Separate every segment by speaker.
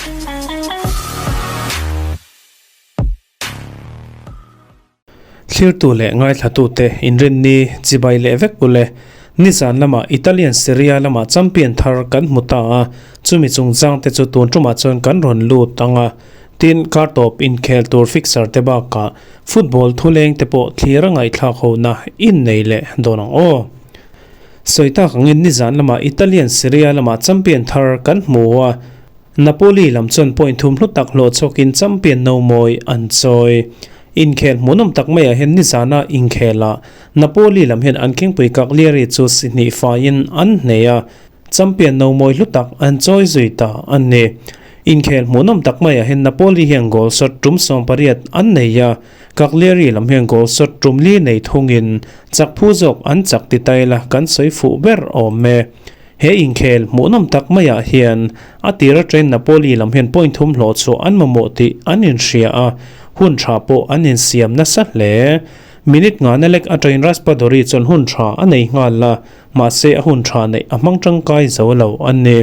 Speaker 1: Thlirtu leh ngaithlatute inrinni chibai leh vek ule. Nizan lamah Italian Serie A lamah champion thar kan hmu ta a, chumi chungchangte chu tun tumah chuan kan rawn lut ang a. Tin, kar tawp inkhel tur fixer te bakah football thuleng te pawh thlir a ngaihthlak hona innei leh dawn ang aw. Sawi tak angin nizan lamah Italian Serie A lamah champion thar kan hmu a, Napoli lam chuan point thum hlu tak hlawh chhuakin champion no mawi an chawi. Inkhel hmuhnawm tak maiah hian nizana inkhelah Napoli lam hian an khingpui Cagliari chu si hnih faiin an hneh a, champion no mawi hlu tak an chawi zui ta a ni. Inkhel hmuhnawm tak maiah hian Napoli hian goal shot tum 18 an nei a, Cagliari lam hian goal shot tum li nei thungin chak phu zawk an chak ti ta ila kan sawi fuh ber awm e. He inkhel hmuhnawm tak maiah hian a tir atangin Napoli lam hian point thum hlawh chhuah an mamawh tih an inhria a, hun tha pawh an insiam nasa hle. Minute ngana lek atangin Raspadori chuan hun tha a nei nghal a, mahse a hun tha neih a hmang tangkai zo lo a ni.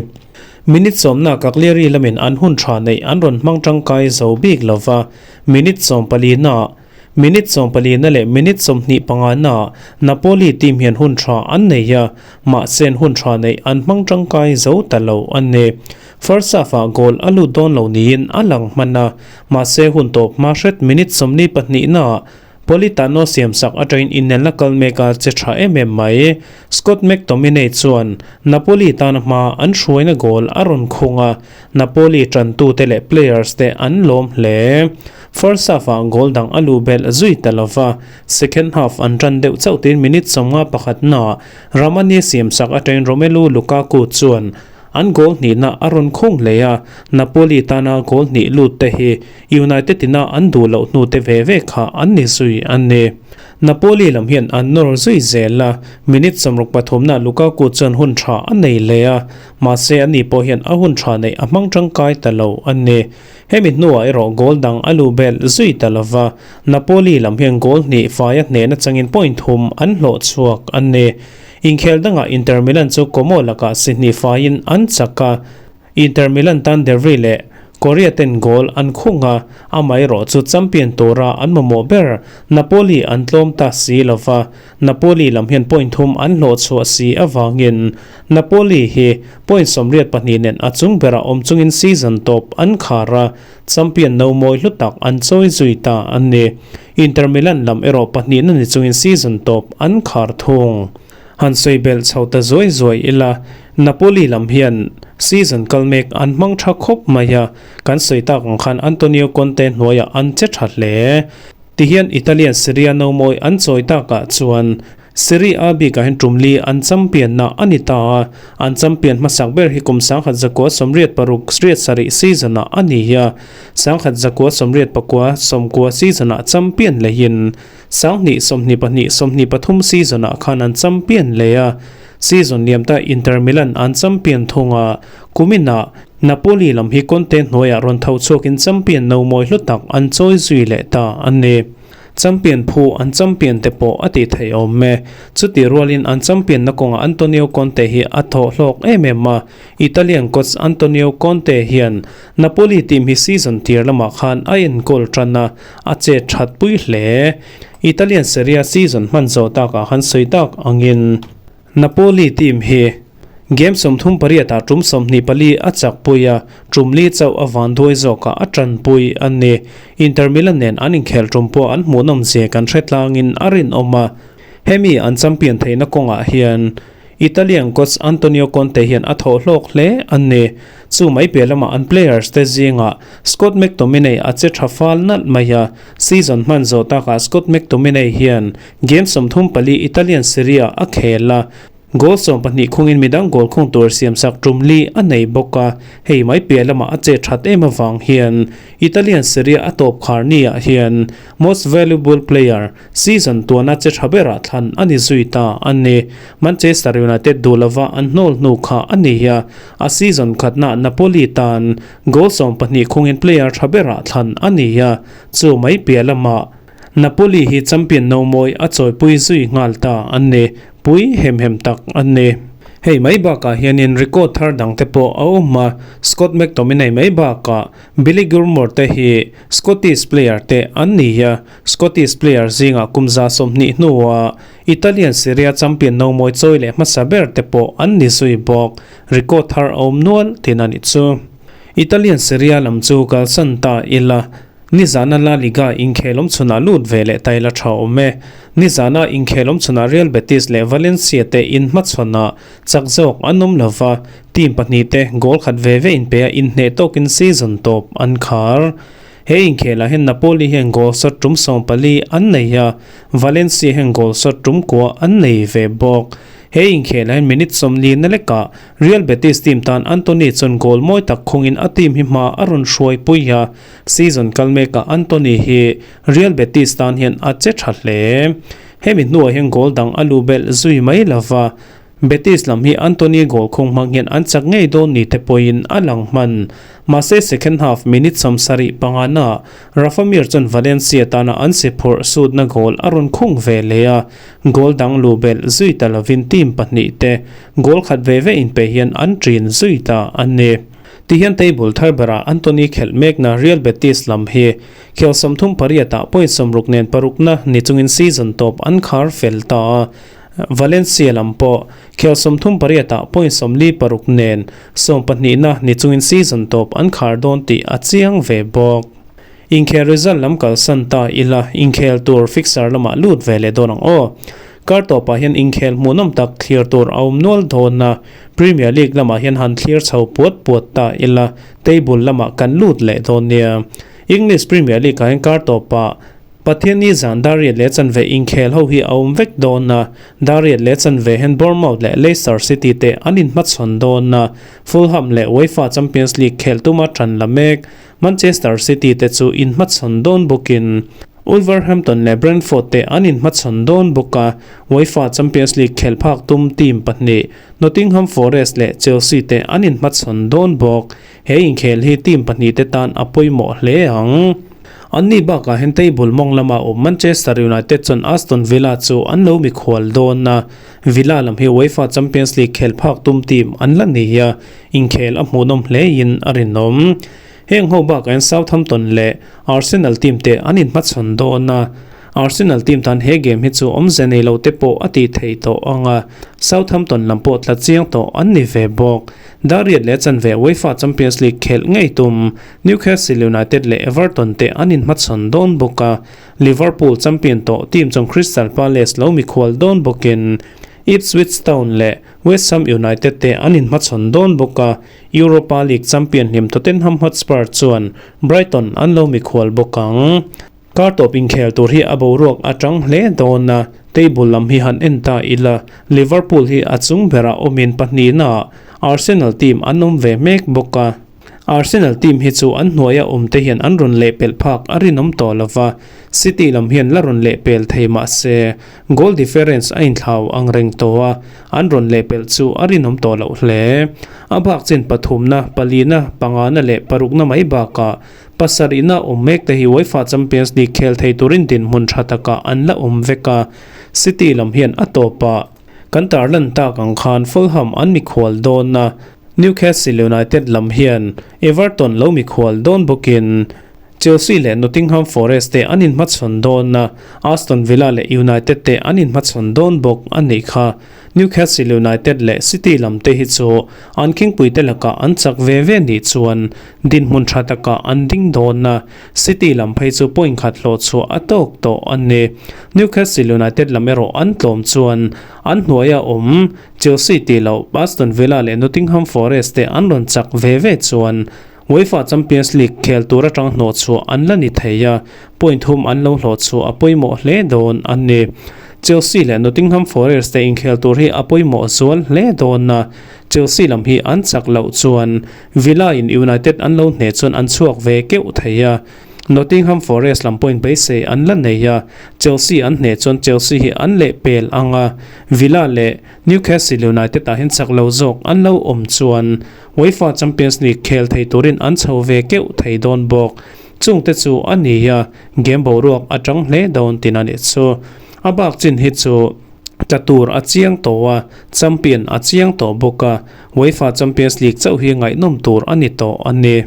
Speaker 1: Minute sawmna Cagliari lamin an hun tha neih an rawn hmang tangkai zo bik lova, minute sawmpalina Minute sawmpalina leh minute 25 na Napoli team hian hun tha an nei a, mahse an hun tha neih an hmang tangkai zo ta lo a ni. First half-ah goal a lut dawn lo niin a lang hman a, mahse hun tawp hma hret minute 22 na Politano siamsak atangin inelna kal mek a che tha em em mai. Scott McTominay chuan Napoli tana hma an hruaina goal a rawn khung a, Napoli tantute leh players te an lawm hle. First half-ah goal dang a luh belh zui ta lo va, second half an tan deuh chauh tiin minute 51 naah Ramani siamsak atangin Romelu Lukaku chuan an goal hnihna a rawn khung hle a, Napoli tana goal hnih lut te hi United ina an duh loh hnu te ve ve kha an ni zui a ni. Napoli lam hian an nawr zui zel a, minute 63 naah Lukaku chuan hun tha a nei leh a, Mahse ani pawh hian a hun tha neih a hmang tangkai ta lo a ni. Hemi hnuah erawh goal dang a luh belh zui ta lo va, Napoli lam hian goal hnih faia hnehna changin point thum an hlawh chhuak a ni. Inkhel dangah Inter Milan chu Como lakah si hnih faiin an chak a, Inter Milan tan De Vrij leh Korea ten goal an khung a, amaherawh chu champion tura an mamawh ber Napoli an tlawm ta si lo va, Napoli lam hian point thum an hlawh chhuah si avangin Napoli hi point 82 nen a chung berah awm chungin season tawp an khar a, champion no mawi hlu tak an chawi zui ta a ni. Inter Milan lam erawh pahnihna ni chungin season tawp an khar thung. Han sawi belh chho ta zuai zuai ila, Napoli lam hian season kal mek an hmang tha khawp mai a, kan sawi tak ang khan Antonio Conte hnuaiah an che tha hle. Tihian Italian Serie A no mawi an chawi takah chuan Serie A bikah hian tum li an champion na a ni ta a, an champion hmasak ber hi kum 1986 87 season ah a ni a, 1989 90 season ah champion lehin 2022 23 season ah khan an champion leh a, season liam ta Inter Milan an champion thung a, kuminah Napoli lam hi Conte hnuaiah rawn tho chhuakin champion no mawi hlu tak an chawi zui leh ta a ni. Champion phu an champion te pawh a tih theih awm e. Chutih rualin an champion na kawngah Antonio Conte hi a thawh hlawk em em a. Italian coach Antonio Conte hian Napoli team hi season tir lamah khan a enkawl tan a, a chet that pui hle. Italian Serie A season hman zawh takah han sawi tak angin Napoli team hi game 38 ah tum 24 a chak pui a, tum li chauh a van duai zawkah a tanpui a ni. Inter Milan nen an inkhel tum pawh an hmuhnawm zia kan hre tlangin a rinawm a. Hemi an champion theihna kawngah hian Italian coach Antonio Conte hian a thawh hlawk hle a ni. Chu mai piah lamah an players te zingah Scott McTominay a che tha fal nalh mai a, season hman zawh takah Scott McTominay hian Game 34 Italian Serie A a khel a, goal 12 khungin midang goal khung tur siamsak tum li a nei bawk a, hei mai piah lamah a che that em avang hian Italian Serie A tawp khar niah hian Most Valuable Player season tuana che tha berah thlan a ni zui ta a ni. Manchester United duh lova an hnawl hnu kha a ni a, a season khatna Napoli tan goal 12 khungin player tha berah thlan a ni a, chu mai piah lamah Napoli hi champion no mawi a chawipui zui nghal ta an ni, pui hem hem tak an ni. Hei mai bakah hianin record thar dang te pawh a awm a, Scott McTominay mai bakah Billy Gilmour te hi Scottish player te an ni a, Scottish player zingah kum 120 hnua Italian Serie A champion nomawi chawi leh hmasa ber te pawh an ni zui bawk, record thar a awm nual thin a nih chu. Italian Serie A lam chu kalsan ta ila, Nizana La Liga inkhelawm chhunah lut ve leh ta ila tha awm e. Nizana inkhelawm chhunah Real Betis leh Valencia te inhmachhawnah chak zawk an awm lova, team pahnihte goal khat ve ve inpe a inhneh tawkin season tawp an khar. He inkhelah hian Napoli hian goal shot tum 14 an nei a, Valencia hian goal shot tum kua an nei ve bawk. He inkhelah hian minute 40 na lekah Real Betis team tan Antony chuan goal mawi tak khungin a team hi hma a rawn hruai pui a, season kal mekah Antony hi Real Betis tan hian a che tha hle. Hemi hnuah hian goal dang a lu belh zui mai lova, Betis lam hi Antony goal khung hmang hian an chak ngei dawn ni te pawhin a lang hman. Mahse second half minute 75 naah Rafa Mir chuan Valencia tana an si phurh sutna goal a rawn khung ve leh a, goal dang lu belh zui ta lovin team pahnih te goal khat ve ve inpe hian an ṭin zui ta a ni. Tihian table thar berah Antony khelh mekna Real Betis lam hi khel 38 ah point 60 nen parukna ni chungin season tawp an khar fel ta a. Valencia lam pawh khel 38 ah point 46 nen 12na ni chungin season tawp an khar dawn tih a chiang ve bawk. Inkhel result lam kalsan ta ila inkhel tur fixture lamah lut ve leh dawn ang aw. Kar tawpah hian inkhel hmuhnawm tak thlir tur a awm nual dawn a, Premier League lamah hian han thlir chho puat puat ta ila table lamah kan lut leh dawn nia. English Premier League ah hian kar tawpah Pathianni zan dar riat leh chanve inkhel ho hi a awm vek dawn a, dar riat leh chanve hian Bournemouth leh Leicester City te an inhmachhawn dawn a, Fulham leh UEFA Champions League khelh tuma tan la mek Manchester City te chu inhmachhawn dawn bawkin Wolverhampton leh Brentford te an inhmachhawn dawn bawk a, UEFA Champions League khelh phak tum team pahnih Nottingham Forest leh Chelsea te an inhmachhawn dawn bawk. He inkhel hi team pahnih te tan a pawimawh hle ang. Anni bakah hian table mawng lama awm Manchester United chuan Aston Villa chu an lo mikhual dawn a, Villa lam hi UEFA Champions League khelh phak tum team an la ni a, inkhel a hmuhnawm hlein a rinawm. Heng ho bakah hian Southampton leh Arsenal team te an inhmachhawn dawn a, Arsenal team tan he game hi chu awmze nei lo te pawh a tih theih tawh ang a, Southampton lam pawh tla chiang tawh an ni ve bawk. Dar riat leh chanve UEFA Champions League khelh ngei tum Newcastle United leh Everton te an inhmachhawn dawn bawk a, Liverpool champion tawh team chuan Crystal Palace lo mikhual dawn bawkin Ipswich Town leh West Ham United te an inhmachhawn dawn bawk a, Europa League champion hlim Tottenham Hotspur chuan Brighton an lo mikhual bawk ang. Kar tawp inkhel tur hi a boruak a tang hle dawn a, table lam hi han en ta ila, Liverpool hi a chung berah awmin pahnihnaah Arsenal team an awm ve mek bawk a. Arsenal team hi chu an hnuaia awm te hian an rawn lehpelh phak a rinawm tawh lova, City lam hian la rawn lehpel thei mah se, goal difference a inthlau ang reng tawh a, an rawn lehpelh chu a rinawm tawh loh hle. A bak chin pathumna, palina, pangana leh parukna mai bakah pasarihna awm mek te hi UEFA Champions League khel thei turin dinhmun tha takah an la awm vek a, City lam hian a tawpah kan tarlan tak ang khan Fulham an mikhual dawn a, Newcastle United lam hian Everton lo mikhual dawn bawkin Chelsea leh Nottingham Forest te an inhmachhawn dawn a, Aston Villa leh United te an inhmachhawn dawn bawk a nih kha. Newcastle United leh City lam te hi chu an khingpuite lakah an chak ve ve nih chuan dinhmun tha takah an ding dawn a, City lam phei chu point khat hlawh chhuah a tawk tawh a ni. Newcastle United lam erawh an tlawm chuan an hnuaia awm Chelsea tih loh Aston Villa leh Nottingham Forest te an rawn chak ve ve chuan UEFA Champions League khel tur atang hnawh chhuah an la ni thei a, point thum an lo hlawh chhuah a pawimawh hle dawn a ni. Chelsea leh Nottingham Forest te inkhel tur hi a pawimawh zual hle dawn a, Chelsea lam hi an chak loh chuan Villa in United an lo hneh chuan an chhuak ve keuh thei a, Nottingham Forest lam point beisei an la nei a, Chelsea an hneh chuan Chelsea hi an lehpel ang a, Villa leh Newcastle United ah hian chak lo zawk an lo awm chuan UEFA Champions League khel thei turin an chho ve keuh thei dawn bawk. Chungte chu a ni a, game boruak a tang hle dawn tin a nih chu. A bak chin hi chu. Tla tur a chiang tawh a, champion a chiang tawh bawk a, UEFA Champions League chauh hi ngaihnawm tur a ni tawh a ni.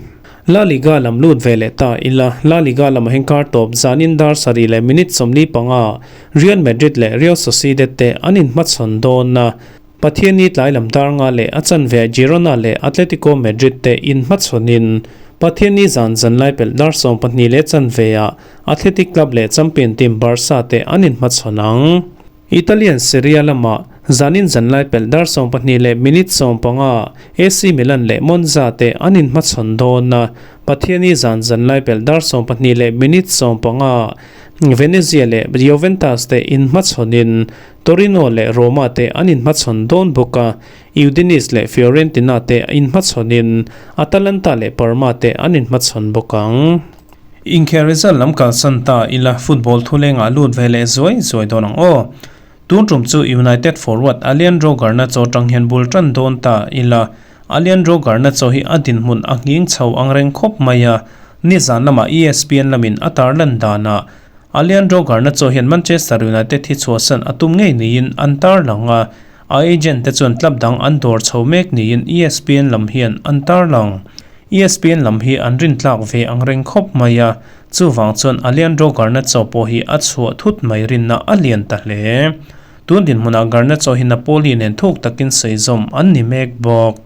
Speaker 1: La Liga lam lut ve leh ta ila, La Liga lamah hian kar tawp zanin dar sarih leh minute 45 Real Madrid leh Real Sociedad te an inhmachhawn dawn a, Pathianni tlai lam dar nga leh a chanve Girona leh Atletico Madrid te inhmachhawnin Pathianni zan zanlai pelh dar 12 leh chanveah Athletic Club leh champion team Barca te an inhmachhawn ang. Italian Serie A lamah zanin zanlai pelh dar 12 leh minute 15 AC Milan leh Monza te an inhmachhawn dawn a, Pathianni zan zanlai pelh dar 12 leh minute 15 Venezia leh Juventus te inhmachhawnin Torino leh Roma te an inhmachhawn dawn bawk a, Udinese leh Fiorentina te inhmachhawnin Atalanta leh Parma te an inhmachhawn bawk ang. Inkhel result lam kalsan ta ila football thulengah lut ve leh zuai zuai dawn ang aw. Tun tum chu United forward Alejandro Garnacho tang hian bul tan dawn ta ila Alejandro Garnacho hi a dinhmun a nghing chho ang reng khawp mai a, nizan lamah ESPN lamin a tarlan danah Alejandro Garnacho hian Manchester United hi chhuahsan a tum ngei niin an tarlang a, a agent te chuan club dang an dawr chho mek niin ESPN lam hian an tarlang. ESPN lam hi an rintlak ve ang reng khawp mai a, chuvang chuan Alejandro Garnacho pawh hi a chhuah thut mai rinna a lian ta hle. Tun dinhmunah Garnacho hi Napoli nen thuk takin sawi zawm an ni mek bawk.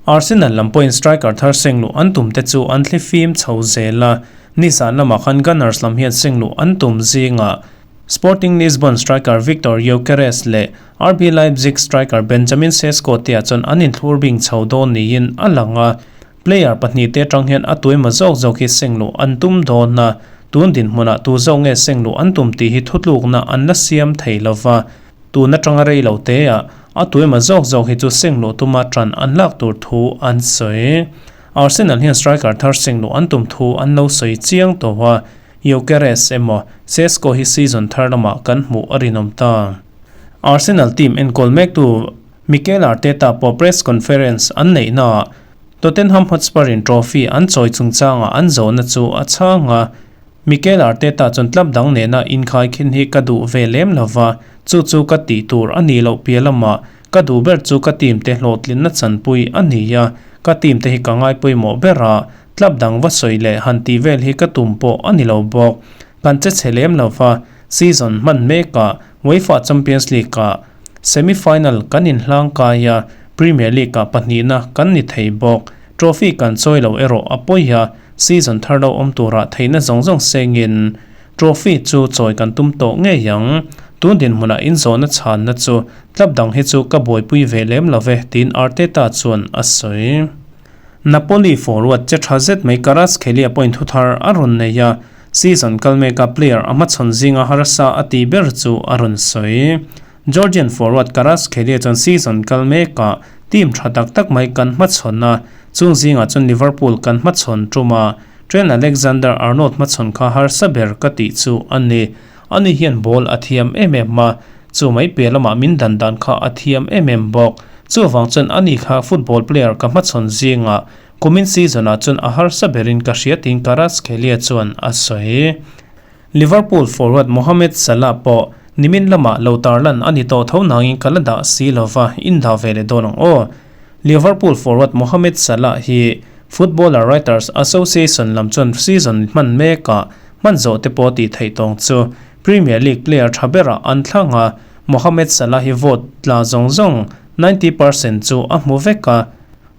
Speaker 1: Arsenal lam pawhin striker thar seng luh an tum te chu an thli fim chho zel a, Nizan lamah khan Gunners lam hian seng luh an tum zingah Sporting Lisbon striker Viktor Gyokeres leh RB Leipzig striker Benjamin Sesko te ah chuan an inthlur bing chho dawn niin a lang a, player pahnih te atang hian a tuaima zawk zawk hi seng luh an tum dawn a, tun dinhmunah tu zawk nge seng luh an tum tih hi thutlukna an la siam thei lova, tun atanga rei lo te ah a tuaima zawk zawk hi chu seng luh tuma tan an lak tur thu an sawi. Arsenal hian striker thar seng luh an tum thu an lo sawi chiang tawh a, Gyokeres emaw Sesko hi season thar lamah kan hmuh a rinawm ta. Arsenal team enkawl mektu Mikel Arteta pawh press conference an neih naah Tottenham Hotspur in trophy an chawi chungchangah an zawhna chu a chhang a, Mikel Arteta chuan club dang nena inkhai khin hi ka duh ve lem lova, chu chu ka tih tur a nih loh piah lamah ka duh ber chu ka team te hlawhtlinna chanpui a ni a, ka team te hi ka ngai pawimawh ber a, club dang va sawi leh han tih vel hi ka tum pawh a ni lo bawk. Kan che chhe lem lova, season hman mekah UEFA Champions League-ah semi-final kan inhlang kai a, Premier League-ah pahnihna kan ni thei bawk. Trophy kan chawi lo erawh a pawi a, season thar lo awm turah theihna zawng zawng sengin trophy chu chawi kan tum tawh ngei ang. Tun dinhmunah inzawhna chhanna chu club dang hi chu ka buaipui ve lem lo ve, tiin Arteta chuan a sawi. Napoli forward che tha zet mai Kvaratskhelia pawhin thu thar a rawn nei a, season kal meka player a hmachhawn zinga harsa a tih ber chu a rawn sawi. Georgian forward Kvaratskhelia chuan season kal mekah team tha tak tak mai kan hmachhawn a, chung zingah chuan Liverpool kan hmachhawn tum a, Trent Alexander-Arnold hmachhawn kha harsa ber ka tih chu a ni. Ani hian ball a thiam em em a, chu mai piah lamah min dan dan kha a thiam em em bawk. Chuvang chuan ani kha football player ka hmachhawn zingah kumin season ah chuan a harsa berin ka hria tiin Kvaratskhelia chuan a sawi. Liverpool forward Mohamed Salah pawh nimin lamah lo tarlan a ni tawh tho nangin ka la dah si lova, in dah ve leh dawn ang aw. Liverpool forward Mohamed Salah hi Footballer Writers Association lam chuan season hman mekah hman zawh te pawh tih theih tawng chu Premier League player tha berah an thlang a, Mohamed Salah hi vote tla zawng zawng 90% chu a hmu vek a,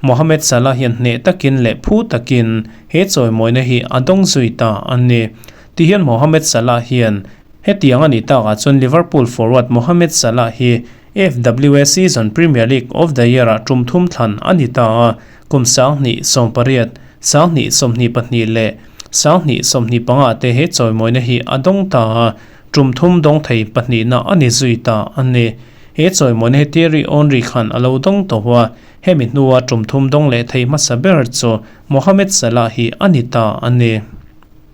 Speaker 1: Mohamed Salah hian hneh takin leh phu takin he chawimawina hi a dawng zui ta a ni. Tihian Mohamed Salah hian hetiang a nih takah chuan Liverpool forward Mohamed Salah hi FWA season Premier League of the Year-ah tum thum thlan a ni ta a, kum 2018, 2022 leh 2025 te he chawimawina hi a dawng ta a, tum thum dawng thei pahnihna a ni zui ta a ni. He chawimawina hi Thierry Henry khan a lo dawng tawh a, hemi hnua tum thum dawng leh thei hmasa ber chu Mohamed Salah hi a ni ta a ni.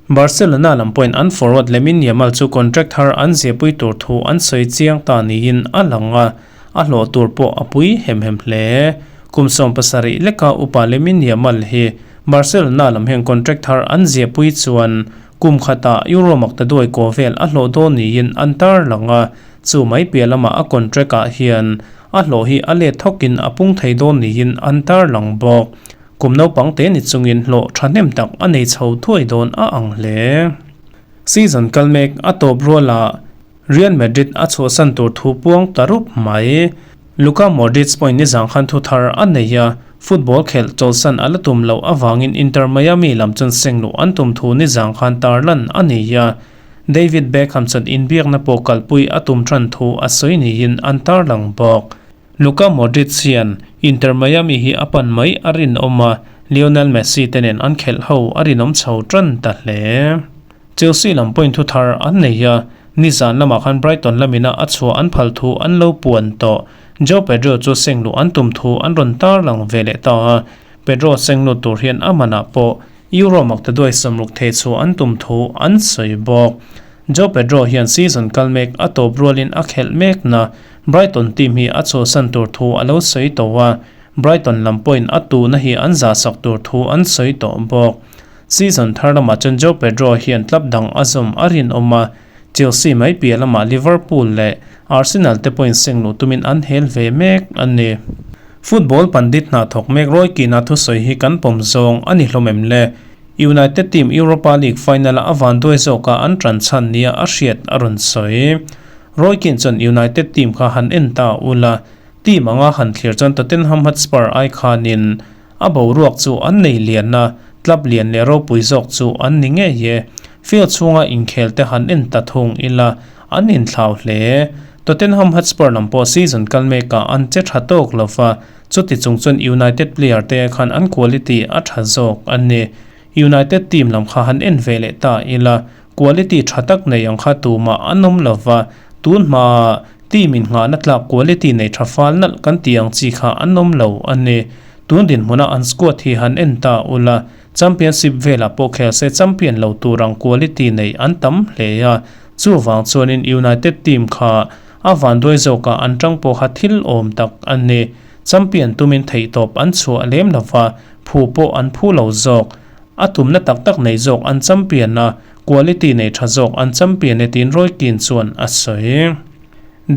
Speaker 1: Barcelona lam pawhin an forward Lamine Yamal chu contract thar an ziahpui tur thu an sawi chiang ta niin a lang a, a hlawh tur pawh a pui hem hem hle. Kum 17 leka upa Lamine Yamal hi Barcelona lam hian contract thar an ziahpui chuan kum khatah Euro maktaduai kaw vel a hlawh dawn niin an tarlang a. Chu mai piah lamah a contract ah hian a hlawh hi a let thawkin a pung thei dawn niin an tarlang bawk. Kum naupang te ni chungin hlawh thahnem tak a nei chho thuai dawn a ang hle. Season kal mek a tawp rualah Real Madrid a chhuahsan tur thu puang ta rup mai. Luka Modric pawhin nizang khan thu thar a nei a, football khelh chawlhsan a la tum loh avangin Inter Miami lam chuan seng luh an tum thu nizang khan tarlan a ni a. David Beckham chuan inbiakna pawh kalpui a tum tan thu a sawi niin an tarlang bawk. Luka Modric hian Inter Miami hi a pan mai a rinawm a, Lionel Messi te nen an khelh ho a rinawm chho tan ta hle. Chelsea lam pawhin thu thar an nei a, nizan lamah khan Brighton lamina a chhuah an phal thu an lo puan tawh. Joao Pedro chu seng luh an tum thu an rawn tarlang ve leh ta a, Pedro seng lut tur hian a manah pawh Euro maktaduai 60 thei chhuah an tum thu an sawi bawk. Joao Pedro hian season kal mek a tawp rualin a khelh mekna Brighton team hi a chhuahsan tur thu a lo sawi tawh a, Brighton lam pawhin a tuhna hi an zahsak tur thu an sawi tawh bawk. Season thar lamah chuan Joao Pedro hian club dang a zawm a rinawm a, Chelsea mai piah lamah Liverpool leh Arsenal te pawhin seng luh tumin an hel ve mek a ni. Football pandit hna thawk mek Roy Keane-a thusawi hi kan pawm zawng a ni hlawm em le? United team Europa League final-a a vanduai zawka an tan chhan nia a hriat a rawn sawi. Roy Keane chuan United team kha han en ta ula, team anga han thlir chuan Tottenham Hotspur ai khanin A boruak chu an nei lian a, club lian leh ropui zawk chu an ni ngei e. Field chhunga inkhel te han en ta thung ila, an inthlau hle. Tottenham Hotspur lam pawh season kal mekah an che tha tawk lo va, chuti chung chuan United player te khan an quality a tha zawk a ni. United team lam kha han en ve leh ta ila, quality tha tak nei ang kha tumah an awm lo va, tun hmaa team in nghahna tlak quality nei tha fal nalh kan tih ang chi kha an awm lo a ni. Tun dinhmuna an squad hi han en ta ula, championship velah pawh khel se champion lo tur ang quality nei an tam hle a, chuvang chuanin United team kha a vanduai zawkah an tang pawh kha thil awm tak a ni. Champion tumin theihtawp an chhuah lem lo va, phu pawh an phu lo zawk. A tumna tak tak nei zawk an champion a, quality nei tha zawk an champion e tiin Roy Keane chuan a sawi.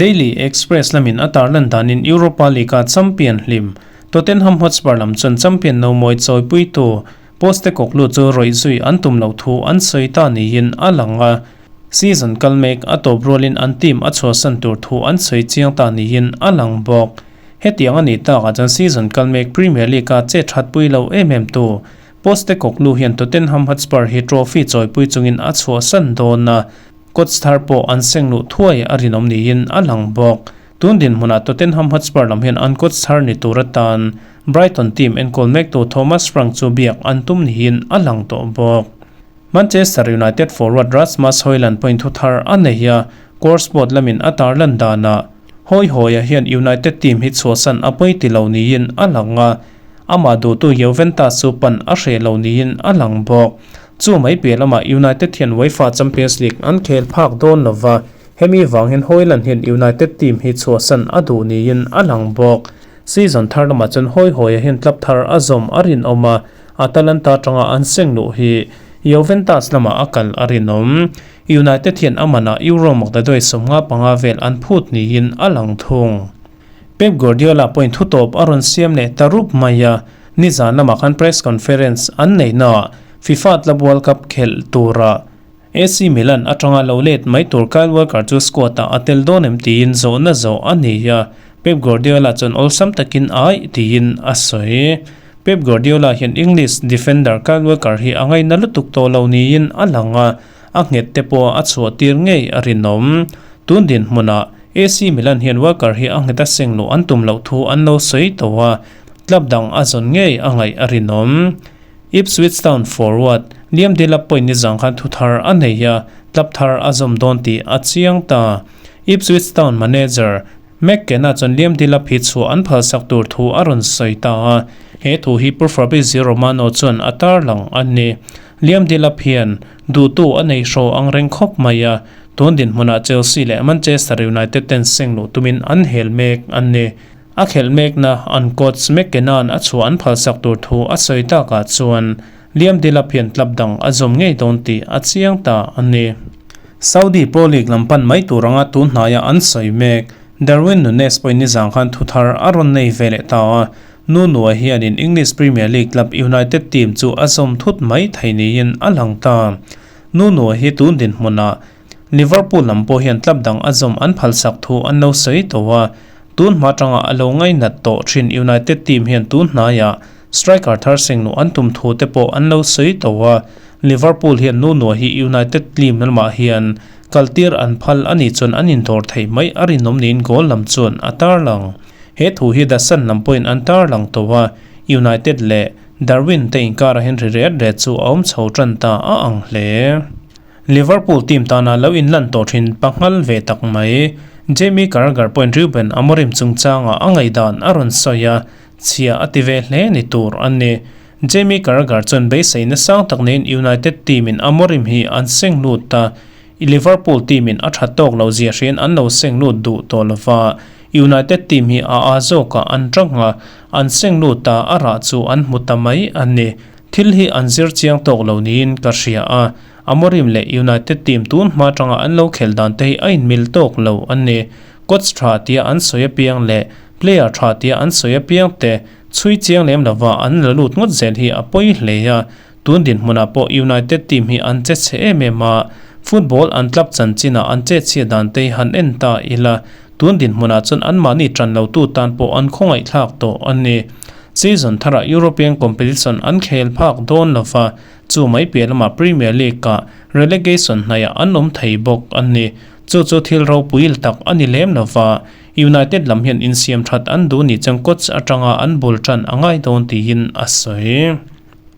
Speaker 1: Daily Express lamin a tarlan danin Europa League-a champion hlim Tottenham Hotspur lam chuan champion nomawi chawipuitu Postecoglou chu rawih zui an tum loh thu an sawi ta niin a lang a, season kal mek a tawp rualin an team a chhuahsan tur thu an sawi chiang ta niin a lang bawk. Hetiang a nih takah chuan season kal mek Premier League-a che thatpui lo em em tu Postecoglou hian Tottenham Hotspur hi trophy chawipui chungin a chhuahsan dawn a, coach thar pawh an seng luh thuai a rinawm niin a lang bawk. Tun dinhmunah Tottenham Hotspur lam hian an coach thar ni tur atan Brighton team enkawl mektu Thomas Frank chu biak an tum niin a lang tawh bawk. Manchester United forward Rasmus Hojlund pawhin thu thar a nei a, Corsport lamin a tarlan danah Hawi-Hawia hian United team hi chhuahsan a pawi ti lo niin a lang a, amah duhtu Juventus chu pan a hreh lo niin a lang bawk. Chu mai piah lamah United hian UEFA Champions League an khel phak dawn lo va, hemi vang hian Hojlund hian United team hi chhuahsan a duh niin a lang bawk. Season thar lamah chuan Hawi-Hawia hian club thar a zawm a rinawm a, Atalanta atanga an seng luh hi Juventus lamah a kal a rinawm. United hian a manah Euro maktaduai 55 vel an phut niin a lang thung. Pep Guardiola pawhin thutawp a rawn siam leh ta rup mai a, nizan lamah khan press conference an neihnaah FIFA Club World Cup khelh tura AC Milan atanga lo let mai tur Kyle Walker chu squad-ah a tel dawn em tiin zawhna zawh a ni a, Pep Guardiola chuan awlsam takin aih tiin a sawi. Pep Guardiola hian English defender Kyle Walker hi a ngaina lutuk tawh lo niin a lang a, a nghet te pawh a chhuah tir ngei a rinawm. Tun dinhmunah AC Milan hian Walker hi a nghet a seng luh an tum loh thu an lo sawi tawh a, club dang a zawn ngei a ngaih a rinawm. Ipswich Town forward Liam Delap pawhin nizang khan thu thar a nei a, club thar a zawm dawn tih a chiang ta. Ipswich Town manager McKenna chuan Liam Delap hi chhuah an phalsak tur thu a rawn sawi ta a, he thu hi Pu Fabrizio Romano chuan a tarlang a ni. Liam Delap hian duhtu a nei hraw ang reng khawp mai a, tun dinhmunah Chelsea leh Manchester United ten seng luh tumin an hel mek a ni. A khelh mekna an coach McKenna-a'n a chhuah an phalsak tur thu a sawi takah chuan Liam Delap hian club dang a zawm ngei dawn tih a chiang ta a ni. Saudi Pro League lam pan mai tur anga tun hnaia an sawi mek. Darwin Nunez pawhin nizan khan thu thar a rawn nei ve leh ta a, Nuno-a hianin English Premier League club United team chu a zawm thut mai thei niin a lang ta. Nuno-a hi tun dinhmunah Liverpool lam pawh hian club dang a zawm an phalsak thu an lo sawi tawh a, tun hma tanga a lo ngainat tawh thin United team hian tun hnaiah striker thar sengluh an tum thu te pawh an lo sawi tawh a, Liverpool hian Nuno hi United team lamah hian kaltir an phal a nih chuan an indawr theih mai a rinawm niin goal lam chuan a tarlang. He thu hi The Sun lam pawhin an tarlang tawh a, United leh Darwin te inkarah hian ri ret ret chu a awm chho tan ta a ang hle. Liverpool team tana lo inlan tawh thin panghal ve tak mai. Jamie Carragher pawhin Ruben Amorim chungchanga a ngaihdan a rawn sawi a, chhia a ti ve hle ni tur a ni. Jamie Carragher chuan beiseina sang tak neiin United team in Amorim hi an seng lut a, Liverpool team in a tha tawk lo zia hriain an lo seng lut duh tawh lova, United team hi a a zawkah an tang a, an seng lut a, a rah chu an hmu ta mai a ni. Thil hi an zir chiang tawk lo niin ka hria a, Amorim leh United team tun hma atanga an lo khel dan te hi a inmil tawk lo a ni. Coach tha tia an sawi apiang leh player tha tia an sawi apiang te chhui chiang lem lova an la lut ngawt zel hi a pawi hle a, tun dinhmunah pawh United team hi an che chhe em em a, football an club chanchinah an che chhiat dan te hi han en ta ila, tun dinhmunah chuan anmahni tan lotu tan pawh an khawngaihthlak tawh a ni. Season tharah European competition an khel phak dawn lova, chu mai piah lamah Premier League-ah relegation hnaiah an awm thei bawk a ni. Chu chu thil ropui tak a ni lem lova, United lam hian insiam that an duh ni chuan coach atanga an bul tan a ngai dawn tiin a sawi.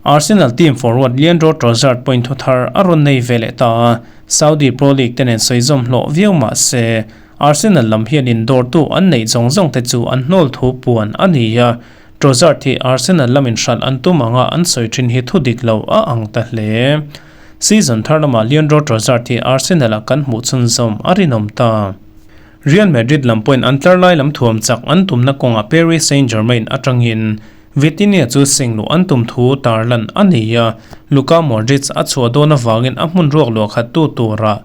Speaker 1: Arsenal team forward Leandro Trossard point thu thar a rawn nei ve leh ta a, Saudi Pro League te nen sawi zawm hlawh viau mah se, Arsenal lam hian indawrtu an neih zawng zawng te chu an hnawl thu puan a ni a, Trossard hi Arsenal lamin hralh an tum anga an sawi thin hi thu dik lo a ang ta hle. Season thar lamah Leandro Trossard hi Arsenal-ah kan hmuh chhunzawm a rinawm ta. Real Madrid lam pawhin an tlar lai lam thuam chak an tumna kawngah Paris Saint-Germain atangin Vitinha chu sengluh an tum thu tarlan a ni a, Luka Modric a chhuah dawn avangin a hmun ruak luah khat tu turah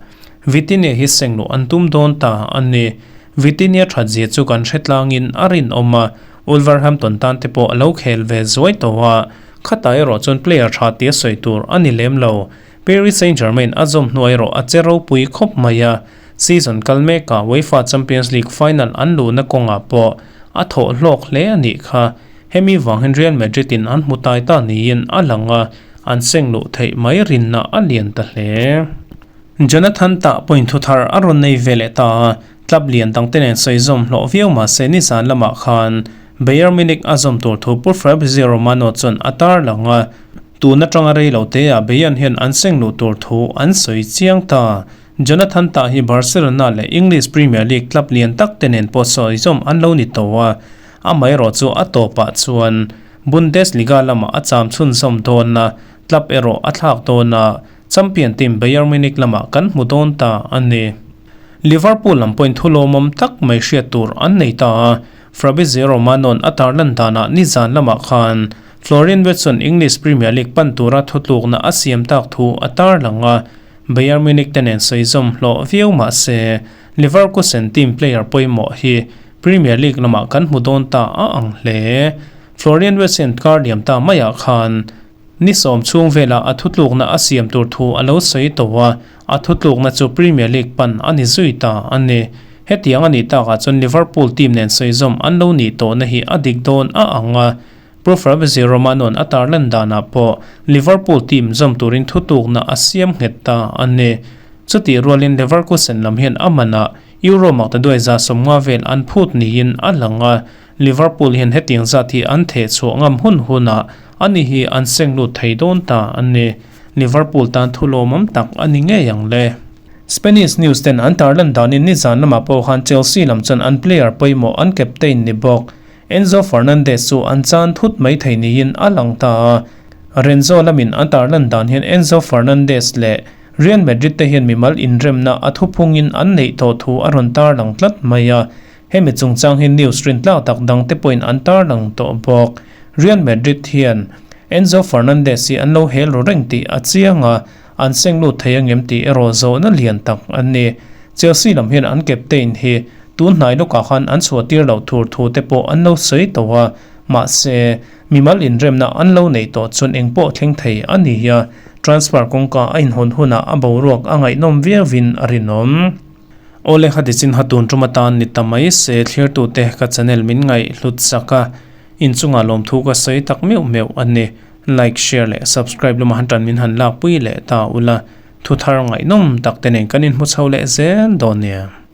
Speaker 1: Vitinha hi sengluh an tum dawn ta a ni. Vitinha that zia chu kan hre tlangin a rinawm a, Wolverhampton tan te pawh a lo khel ve zuai tawh a, khatah erawh chuan player tha tia sawi tur a ni lem lo. Paris Saint-Germain a zawm hnuai erawh a che ropui khawp mai a, season kal mekah UEFA Champions League final an luhna kawngah pawh a thawh hlawk hle a nih kha. Hemi vang hian Real Madrid in an hmu tai ta niin a lang a, an sengluh theih mai rinna a lian ta hle. Jonathan tah point thu thar a rawn nei ve leh ta a, club lian dangte nen sawi zawm hlawh viau mah se nizan lamah khan Bayern Munich a zawm tur thu Pu Fabrizio Romano chuan a tarlang a, tun atanga rei lo te ah Bayern hian an seng luh tur thu an sawi chiang ta. Jonathan tah hi Barcelona leh English Premier League club lian tak te nen pawh sawi zawm an lo ni tawh a, amaherawh chu a tawpah chuan Bundesliga lamah a cham chhunzawm dawn a, club erawh a thlak dawn a. Champion team Bayern Munich lamah kan hmu dawn ta a ni. Liverpool lam pawhin thu lawmawm tak mai hriat tur an nei ta a, Fabrizio Romano-a'n a tarlan danah nizan lamah khan Florian Wirtz-a'n English Premier League pan tura thutlukna a siam tak thu a tarlang a, Bayern Munich te nen sawi zawm hlawh viau mah se Leverkusen team player pawimawh hi Premier League lamah kan hmu dawn ta a ang hle. Florian Wirtz-a'n kar liam ta maiah khan Ni sawm chhung velah a thutlukna a siam tur thu a lo sawi tawh a, a thutlukna chu Premier League pan a ni zui ta a ni. Hetiang a nih takah chuan Liverpool team nen sawizawm an lo nih tawhna hi a dik dawn a ang a, Pro Fabrizio Romano-a'n a tarlan danah pawh Liverpool team zawm turin thutlukna a siam nghet ta a ni. Chutih rualin Leverkusen lam hian a manah Euro maktaduai 150 vel an phut niin a lang a, Liverpool hian hetiang zat hi an theh chhuah ngam hun hunah ani hi an seng lut thei dawn ta a ni. Liverpool tan thu lawmawm tak a ni ngei ang le. Spanish news ten an tarlan danin nizan lamah pawh khan Chelsea lam chuan an player pawimawh an captain ni bawk Enzo Fernandez chu an chan thut mai thei niin a lang ta a. Renzo lamin an tarlan dan hian Enzo Fernandez leh Real Madrid te hian mimal inremna a thuphungin an neih tawh thu a rawn tarlang tlat mai a. Hemi chungchang hi news rintlak tak dang te pawhin an tarlang tawh bawk. Real Madrid hian Enzo Fernandez hi an lo hel ru reng tih a chiang a, an seng lut thei angem tih erawh zawhna lian tak an ni. Chelsea lam hian an captain hi tun hnai lawkah khan an chhuah tir loh tur thu te pawh an lo sawi tawh a, mahse, mimal inremna an lo neih tawh chuan eng pawh thleng thei a ni a, transfer kawngka a inhawn hunah a boruak a ngaihnawm viauin a rinawm. Awle kha tichin ha tun tum atan ni ta mai se thlirtute ka channel min ngaih hlut sak a, inchungah lawmthu ka sawi tak meuh meuh a ni. Like, share leh subscribe lama han tan min han lakpui leh ta ula, thu thar ngaihnawm tak te nen kan inhmu chho leh zel dawn nia.